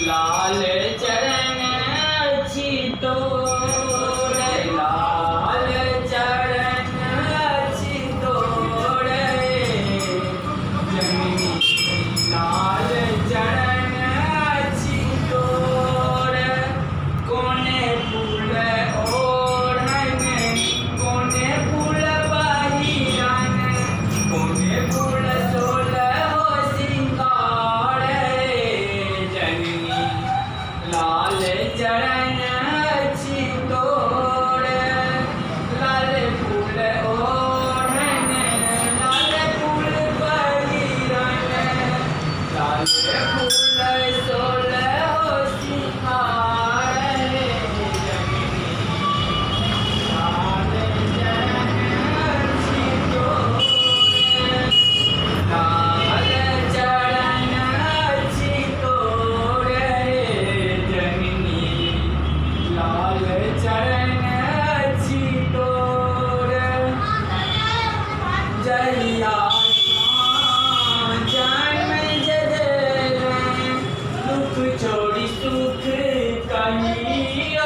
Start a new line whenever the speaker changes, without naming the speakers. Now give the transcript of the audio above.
लाल चरण अछि तोर, लाल चरण अछि तोर जननी, लाल चरण अछि तोर। कोने फूल ओढ़न, कोने फूल पहिरन, कोने फूल सोल हो सिंगार जननी, लाल चरण अछि तोर। लाल फूल ओढ़न, लाल फूल पहिरन, लाल फूल सोल हो सिंगार जननी, लाल चरण अछि तोर, लाल चरण अछि तोर जननी, लाल चरण अछि तोर। जहिया जन्म जे देलनि, दुख छोड़ि सुख कहियो